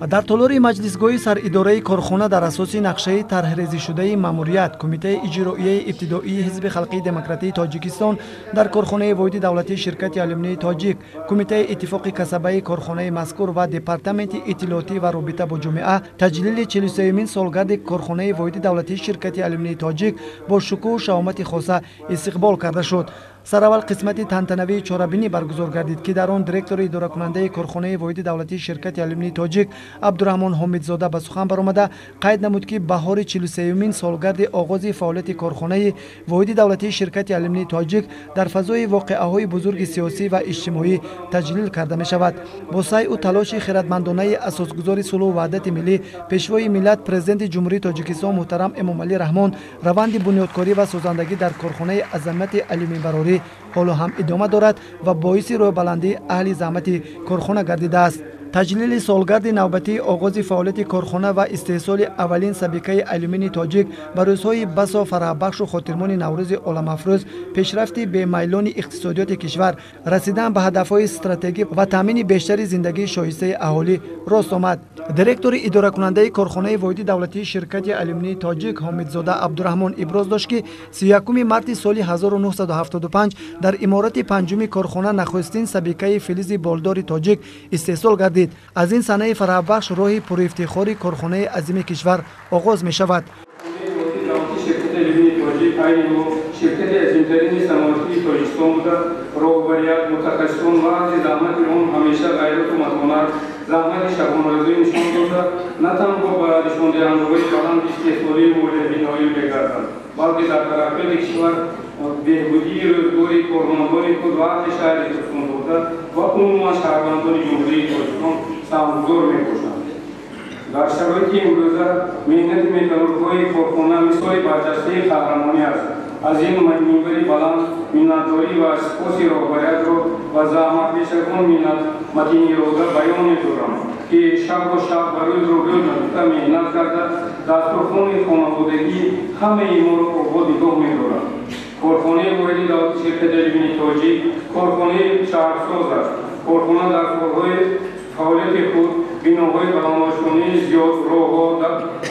Дар толори маҷлисгоҳи саридораи корхона дар асоси нақшаи тарҳрезишудаи маъмурият Кумитаи иҷроияи ибтидоии Ҳизби халқии демократии Тоҷикистон дар корхонаи воҳиди давлатии ширкати алюминии тоҷик, Кумитаи иттифоқи касабаи корхонаи мазкур ва Департаменти иттилоотӣ ва робита бо ҷомеа таҷлили 43-юмин солгарди корхонаи воҳиди давлатии ширкати алюминии тоҷик бо шукӯҳу шаҳомати хоса истиқбол карда шуд. Сараввал қисмати тантанавии чорабинӣ баргузор гардид, ки дар он директори идоракунандаи корхонаи воҳиди давлатии ширкати алюминии тоҷик Абдураҳмон Ҳомидзода ба сухан баромада қайд намуд, ки баҳори 43-юмин солгарди оғози фаъолияти корхонаи воҳиди давлатии ширкати алюминии тоҷик дар фазои воқеаҳои бузурги сиёсӣ ва иҷтимоӣ таҷлил карда мешавад. Бо сайъу талоши хиратмандонаи асосгузори сулҳу ваҳдати миллӣ, пешвои миллат, президенти Ҷумҳурии Тоҷикистон муҳтарам Эмомалӣ Раҳмон раванди бунёдкорӣ ва созандагӣ дар корхонаи азамати алюминбарорӣ ҳоло ҳам идома дорад ва боиси рӯҳбаландии аҳли заҳмати корхона гардидааст. Таҷлили солгарди навбатии оғози фаъолияти корхона ва истеҳсоли аввалин сабикаи алюминии тоҷик ба рӯзҳои басо фараҳбахшу хотирмони Наврӯзи оламафрӯз, пешрафти бемайлони иқтисодиёти кишвар, расидан ба ҳадафҳои стратегӣ ва таъмини бештари зиндагии шоистаи аҳолӣ рост омад. Директори идоракунандаи корхонаи воҳиди давлатии ширкати алюминии тоҷик Ҳомидзода Абдураҳмон иброз дошт, ки 31 марти соли 1975 дар иморати панҷуми корхона нахустин сабикаи филизи болдори тоҷик истеҳсол гардид. Аз ин санаи фараҳбахш роҳи пурэфтихори корхонаи азими кишвар оғоз мешавад. Ширкати азимтарини саноатии Тоҷикистон буда, роҳбарият, мутахассисон ва аҳли заҳмати он ҳамеша ғайрату матонат, заҳмати шабонарӯзӣ нишон дода, на танҳо ба нишондиҳандаҳои баланди истеҳсолию молиявӣ ноил мегарданд, балки дар тараққиёти кишвар, беҳбудии рӯзгори кормандони худ ва аҳли шаҳри Турсунзода ва умуман шаҳрвандони Ҷумҳурии Тоҷикистон саҳмгузор мебошанд. Дар шароити имрӯза меҳнати металлургҳои корхона мисоли барҷастаи қаҳрамонӣ аст. Аз ин минбари баланд миннатдорӣ ва сипоси роҳбариятро ва заҳматпешагон матинирода баён медорам, ки шабро шаб ва рӯзро рӯз нагуфта меҳнат карда дастурхони хонаводагии ҳамаи моро обод нигоҳ медорад. Корхонаи воҳиди давлати ширкати алюминии тоҷик корхонаи шаҳрсоз аст. Корхона дар солҳои фаъолияти худ биноҳои баландошёнаи зиёд, роҳҳо,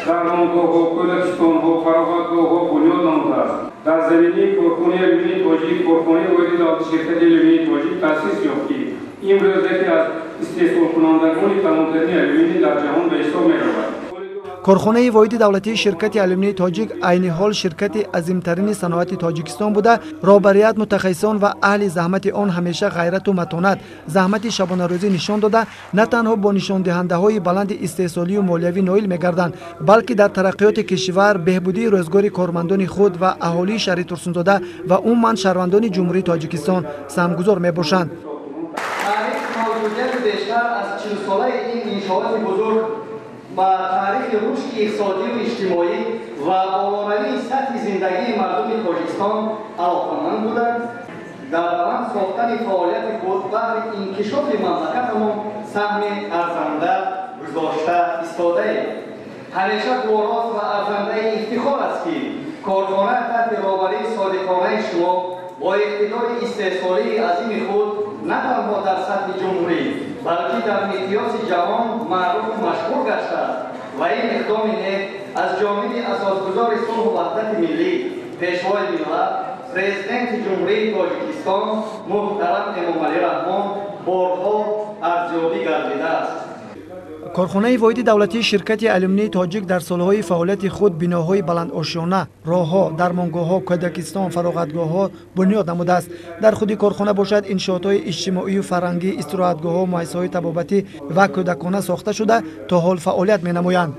дармонгоҳҳо, кӯдакистонҳо, фароғатгоҳҳо бунёд намудааст. Дар заминаи корхонаи алюминии тоҷик корхонаи воҳиди давлати ширкати алюминии тоҷик таъсис ёфт, ки имрӯз яке аз истеҳсолкунандагони калонтарини алюминий дар ҷаҳон ба ҳисоб меравад. Корхонаи воҳиди давлатии ширкати алюминии тоҷик айни ҳол ширкати азимтарини саноати Тоҷикистон буда, роҳбарият, мутахассисон ва аҳли заҳмати он ҳамеша ғайрату матонат, заҳмати шабонарӯзӣ нишон дода, на танҳо бо нишондиҳандаҳои баланди истеҳсолию молиявӣ ноил мегарданд, балки дар тараққиёти кишвар, беҳбудии рӯзгори кормандони худ ва аҳолии шаҳри Турсунзода ва умуман шаҳрвандони Ҷумҳурии Тоҷикистон саҳмгузор мебошанд. Таърихи мавҷудияти бештар аз 40-солаи ин иншооти бузург ба таърихи рушди иқтисодию иҷтимоӣ ва болоравии сатҳи зиндагии мардуми Тоҷикистон алоқаманд буданд, дар баланд сохтани фаъолияти худ баҳри инкишофи мамлакатамон саҳми арзанда гузошта истодаем. Ҳамеша гуворост ва арзандаи ифтихор аст, ки корхона таҳти роҳбарии содиқонаи шумо бо иқтидори истеҳсолии азими худ на танҳо дар сатҳи ҷумҳурӣ, балки дар миқёси ҷаҳон маъруфу машҳур гаштааст ва ин иқдоми нек аз ҷониби асосгузори сулҳу ваҳдати миллӣ, пешвои миллат, президенти Ҷумҳурии Тоҷикистон муҳтарам Эмомалӣ Раҳмон борҳо арзёбӣ гардидааст. Корхонаи воҳиди давлатии ширкати алюминии тоҷик дар солҳои фаъолияти худ биноҳои баландошёна, роҳҳо, дармонгоҳҳо, кӯдакистон, фароғатгоҳҳо бунёд намудааст. Дар худи корхона бошад иншоотҳои иҷтимоию фарҳангӣ, истироҳатгоҳҳо, муассисаҳои табобатӣ ва кӯдакона сохта шуда то ҳол фаъолият менамоянд.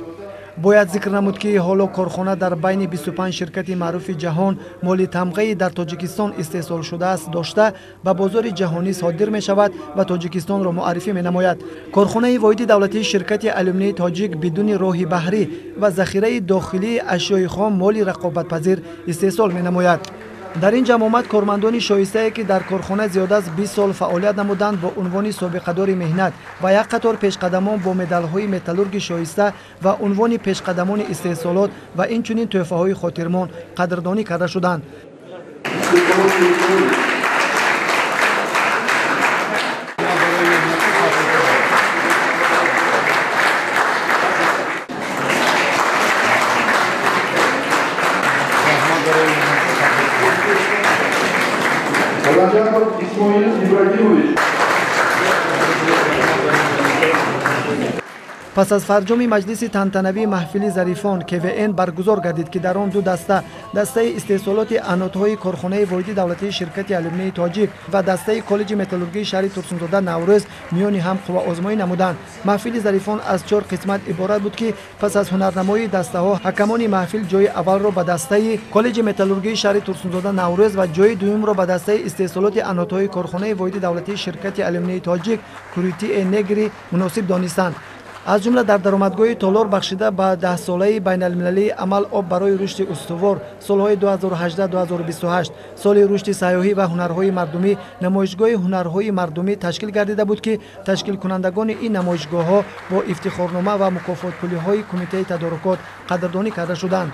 Бояд зикр намуд, ки ҳоло корхона дар байни 25 ширкати маъруфи ҷаҳон моли тамғаи дар Тоҷикистон истеҳсол шудааст дошта, ба бозори ҷаҳонӣ содир мешавад ва Тоҷикистонро муаррифӣ менамояд. Корхонаи воҳиди давлатии ширкати алюминии тоҷик бидуни роҳи баҳрӣ ва захираи дохилии ашёи хом моли рақобатпазир истеҳсол менамояд. Дар ин ҷамъомад кормандони шоистае, ки дар корхона зиёда аз 20 сол фаъолият намуданд, бо унвони собиқадори меҳнат ва як қатор пешқадамон бо медалҳои металлурги шоиста ва унвони пешқадамони истеҳсолот ва инчунин тӯҳфаҳои хотирмон қадрдонӣ карда шуданд. Ибрагимович. Пас аз фарҷоми маҷлиси тантанавии маҳфили зарифон КВН баргузор гардид, ки дар он ду даста, дастаи истеҳсолоти анодҳои корхонаи воҳиди давлатии ширкати алюминии тоҷик ва дастаи коллеҷи металлургии шаҳри Турсунзода Наврӯз миёни ҳам қувваозмоӣ намуданд. Маҳфили зарифон аз 4 қисмат иборат буд, ки пас аз ҳунарнамоии дастаҳо ҳакамони маҳфил ҷои аввалро ба дастаи коллеҷи металлургии шаҳри Турсунзода Наврӯз ва ҷои дуюмро ба дастаи истеҳсолоти анодҳои корхонаи воҳиди давлатии ширкати алюминии тоҷик Курити Негри муносиб донистанд. Аз ҷумла дар даромадгоҳи толор бахшида ба 10-солаи байналмилалии амал об барои рушди устувор солҳои 2018-2028 соли рушди сайёҳӣ ва ҳунарҳои мардумӣ намоишгоҳи ҳунарҳои мардумӣ ташкил гардида буд, ки ташкилкунандагони ин намоишгоҳҳо бо ифтихорнома ва мукофотпулиҳои кумитаи тадорукот қадрдонӣ карда шуданд.